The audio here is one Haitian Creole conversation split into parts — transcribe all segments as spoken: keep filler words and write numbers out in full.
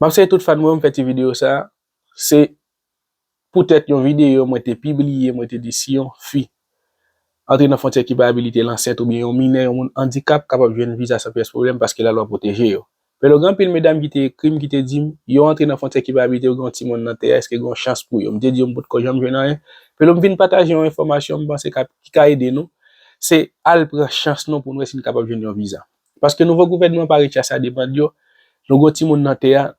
M ap salye tout fan mwen, m fè ti videyo sa, se poutèt yon videyo mwen te pibliye, mwen te di si yon fi antre nan fwontyè ki pa abilite l ansent oubyen yon minè, yon moun andikap kapab jwenn viza san pyès pwoblèm paske lalwa pwoteje yo. Pèlo, gen anpil medam ki te ekri m, ki te di m, yo antre nan fwontyè ki pa abilite, yo gen yon timoun nan tè a, èske gen yon chans pou yo? M te di yo m potko janm jwenn anyen. Pèlo, m vin pataje yon enfòmasyon m panse ka, ki ka ede nou. Se al pran chans nou pou n wè si n kapab jwenn yon viza. Paske nouvo gouvènman pa retire sa demann yo. Nou gen yon timoun nan tè a,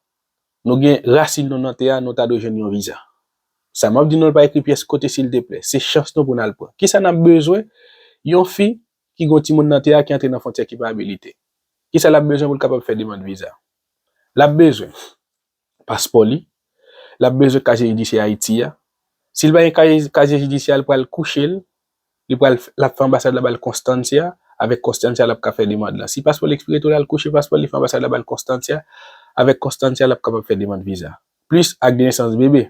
nou gen rasin nou nan tè a, nou ta dwe jwenn yon viza. Sa m ap di nou, l pa ekri pyès kote, silteplè. Se chans nou pou n al pran. Kisa n ap bezwen? Yon fi ki gen yon timoun nan tè a ki antre nan fwontyè ki pa abilite. Kisa l ap bezwen pou l kapab fè demann viza? L ap bezwen paspò li, l ap bezwen kazye jidisyè Ayiti a. Si l pa gen kazye, kazye jidisyè a, l pral kouche l, li pral, l ap fè anbasad la ba l konstansya, avèk konstansya l ap ka fè demann lan. Si paspò l ekspire tou, l al kouche paspò li, fè anbasad la ba l konstansya, avèk konstansya l ap kapab fè demann viza. Plis ak de nesans bebe.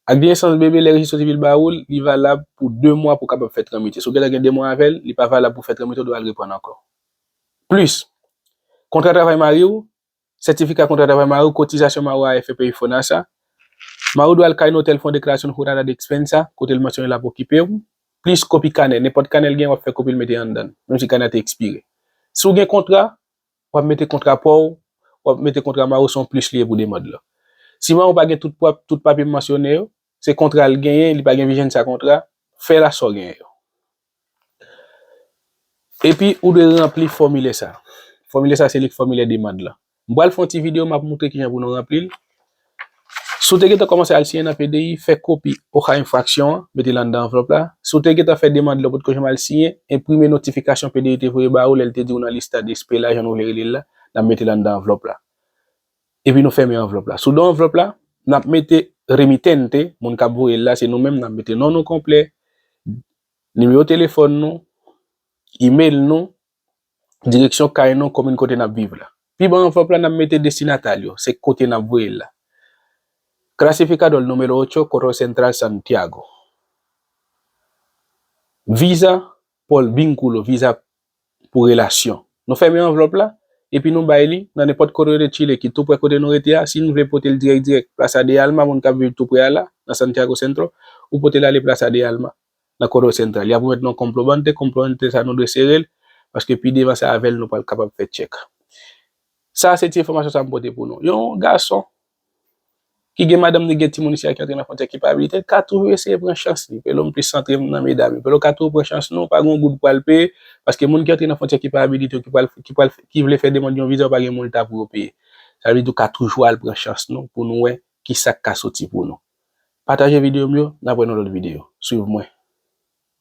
Ak de nesans bebe, lè rejis sivil ba ou l, li valab pou de mwa pou w kapab fè tramite. Si w gentan gen de mwa avè l, li pa valab pou fè tramite, w dwe al reprann ankò. Plis, kontra travay mari w, sètifika kontra travay mari w, kotizasyon mari w, A F P, FONASA. Mari w dwe al kay notè l fè yon deklarasyon jornada de expensa, kote l mansyone l ap okipe w. Plis kopi kanè, nenpòt kanè l gen, w ap fè kopi l mete anndan l, menm si kanè a te ekspire. Si w gen kontra, w ap mete kontra pa w, w ap mete kontra mari w, se yon plis li ye pou demann lan. Si mari w pa gen tout, tout papye m mansyone yo, se kontra l genyen, li pa gen vijen sa kontra, fè l ak sa w genyen yo. Epi, ou dwe ranpli fòmilè sa. Fòmilè sa, se li k fòmilè demann lan. M pral fè yon ti videyo, m ap moutre kijan pou nou ranpli l. Si w te gentan kòmanse al siyen nan P D I, fè kopi oja enfraksyon an, mete l anndan anvlòp la. Si w te gentan fè demann lan, ou potko janm al siyen, enprime notifikasyon P D I te voye ba ou lè l te di w nan lista de espera, jan nou vle rele l la, n ap mete l anndan anvlòp la. Epi nou fèmen anvlòp la. Sou do anvlòp la, n ap mete remitente, moun k ap voye l la, se nou menm, n ap mete non nou konplè, nimewo telefòn nou, imèl nou, direksyon kay nou, komin kote n ap viv la. Pi bò anvlòp la, n ap mete destinatay yo, se kote n ap voye l la. Clasificador número ocho, Correo Central, Santiago. Viza por vínculo, viza pou relasyon. Nou fèmen anvlòp la, epi nou bay li nan nenpòt Correo de Chile ki tou prè kote nou rete a. Si nou vle pote l dirèk dirèk Plaza de Alma, moun k ap viv tou prè a la, nan Santiago Centro, ou pote l ale Plaza de Alma, nan Correo Central. Y ap remèt nou yon comprobante, comprobante sa nou dwe sere l, paske pi devan se avè l nou pral kapab fè tchèk. Sa se ti enfòmasyon sa m pote pou nou. Yon gason ki gen madanm li, gen timoun isi a ki antre nan fwontyè ki pa abilite, ka toujou eseye pran chans li. Pèlo, m plis santre m nan medam yo. Pèlo, ka toujou pran chans nou, pa gen yon goud pral peye, paske moun ki antre nan fwontyè ki pa abilite, ki pral, ki pral, ki vle fè demann yon viza, yo pa gen monta pou yo peye. Sa vle di ou ka toujou al pran chans nou pou nou wè kisa k ka soti pou nou. Pataje videyo m yo, n ap wè nan lòt videyo. Swiv mwen.